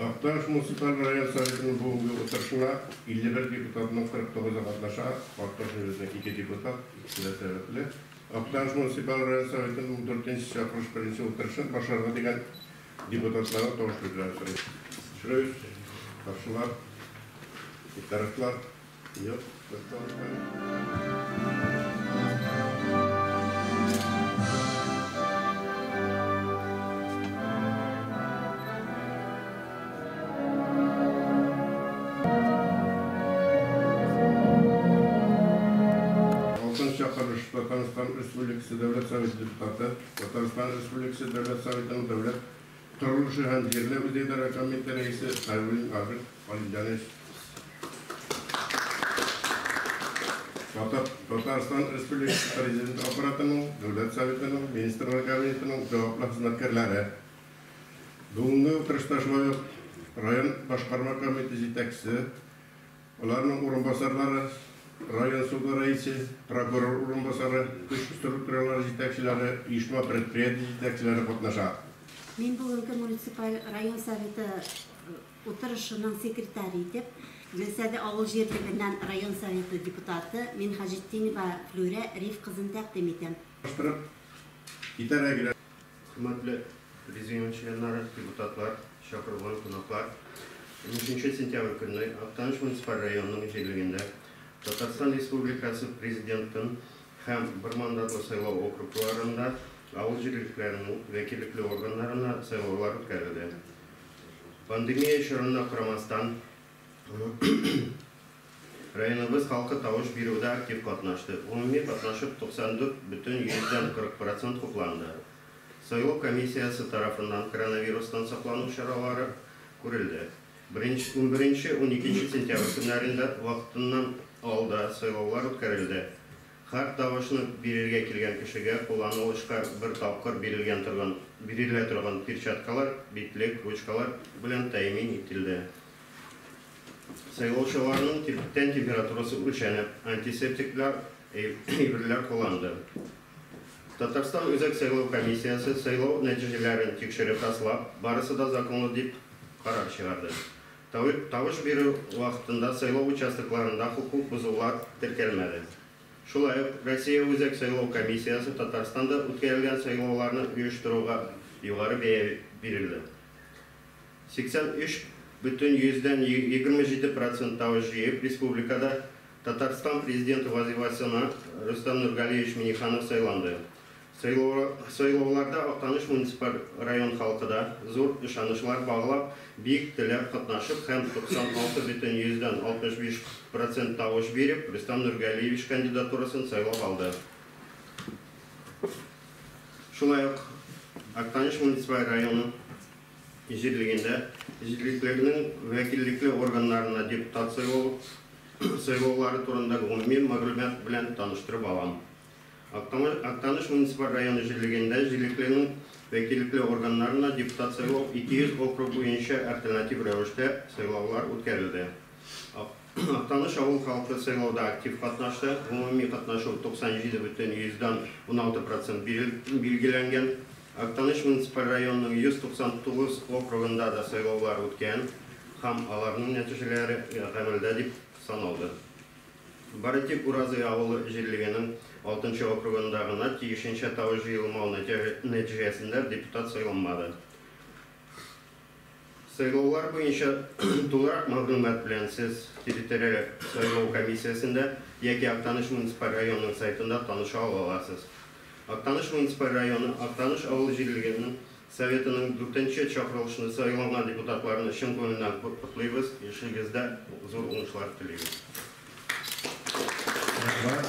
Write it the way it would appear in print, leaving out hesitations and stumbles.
Актаныш муниципаль район советының бүгенге утырышына 51 депутатның 49-ы катнаша. Катнашмый безнең 2 депутат, икесе дә сәбәпле. Актаныш муниципаль район советының 14 чакырыш беренче утырышын башларга дигән депутатларның тавыш бирүләрен сорыйм. Төшерәбез. Каршылар, битарафлар юк. Бер тавыш. Алтынчы чакырыш Татарстан Республикасы Дәүләт Советы депутаты, Татарстан Республикасы Дәүләт Советының Дәүләт корылышы һәм җирле үзидарә комитеты рәисе Хәйруллин Альберт Галимҗанович. Татарстан Республикасы Президенты аппаратының, Дәүләт Советының, Министрлар Кабинетының җаваплы хезмәткәрләре. Бүгенге утырышта шулай ук район башкарма комитеты җитәкчесе, аларның урынбасарлары, район суды рәисе, прокурор урынбасары, көч структуралары җитәкчеләре, оешма предприятие җитәкчеләре катнаша. Мин бүгенге муниципаль район советы утырышының секретаре итеп, Гөлсәде авыл җирлегеннән район советы депутаты Минһаҗетдинова Флүрә Риф кызын тәкъдим итәм. Таныштырып китәргә кирәк. Хөрмәтле президиум членнары, депутатлар, чакырылган кунаклар, 13 сентябрь көнне Актаныш муниципаль районының җирлегендә Татарстан Республикасы Президентын һәм бер мандатлы сайлау округларында авыл җирлекләренең вәкиллекле органнарына сайлаулар үткәрелде. Пандемия чорына карамастан, районыбыз халкы тавыш бирүдә актив катнашты. Гомуми катнашып 94,40% хупланды. Сайлау комиссиясе тарафыннан коронавирустан саклану чаралары күрелде. 11-12 сентябрь көннәрендә вакытыннан алда сайлаулар үткәрелде. Һәр тавышны бирергә килгән кешегә кулланылышка бер тапкыр бирелгән торган бирелә торган перчаткалар, битлек, ручкалар белән тәэмин ителде. Сайлаучыларның тән температурасы үлчәнеп, антисептиклар, әйберләр кулланды. Татарстан Үзәк сайлау комиссиясе сайлау нәтиҗәләрен тикшереп раслап, барысы да законлы дип карар чыгарды. Тавыш бирү вакытында сайлау участокларында хокук бозулар теркәлмәде. Шулай ук Россия Үзәк сайлау комиссиясе Татарстанда үткәрелгән сайлауларны оештыруга югары бәя бирелде. 83,27% тавыш җыеп, республикада Татарстан президенты вазифасына Рөстәм Нургалиевич Минниханов сайланды. Сайлауларда Актаныш муниципаль район халкы да зур ышанычлар баглап, бик теләп катнашып һәм 96,65% тавыш биреп, Рөстәм Нургалиевич кандидатурасын сайлап алды. Шулай ук Актаныш муниципаль районы җирлегендә җирлекләрнең вәкиллекле органнарына депутат сайлау сайлаулары турында гомуми мәгълүмат белән таныштырып алам. Актаныш муниципаль районы җирлегендә җирлекләрнең вәкиллекле органнарына депутат сайлау 200 округ буенча альтернатив рәвештә сайлаулар үткәрелде. Актаныш авыл халкы сайлауда актив катнашты. Гомуми катнашу 97,16% билгеләнгән. Актаныш муниципаль районының 199 округында да сайлаулар үткән һәм аларның нәтиҗәләре гамәлдә дип саналды. Бары тик Уразай авылы җирлегенең 6 округында гына тиешенчә тавыш җыелмау нәтиҗәсендә депутат сайланмады. Сайлаулар буенча тулырак мәгълүмат белән сез территориаль сайлау комиссиясендә яки Актаныш муниципаль районының сайтында таныша аласыз. Актаныш муниципаль районы Актаныш авыл җирлегенең советының 4нче чакырылышында сайланган депутатларны чын күңелдән котлыйбыз, эшегездә зур уңышлар телибез. Рәхмәт.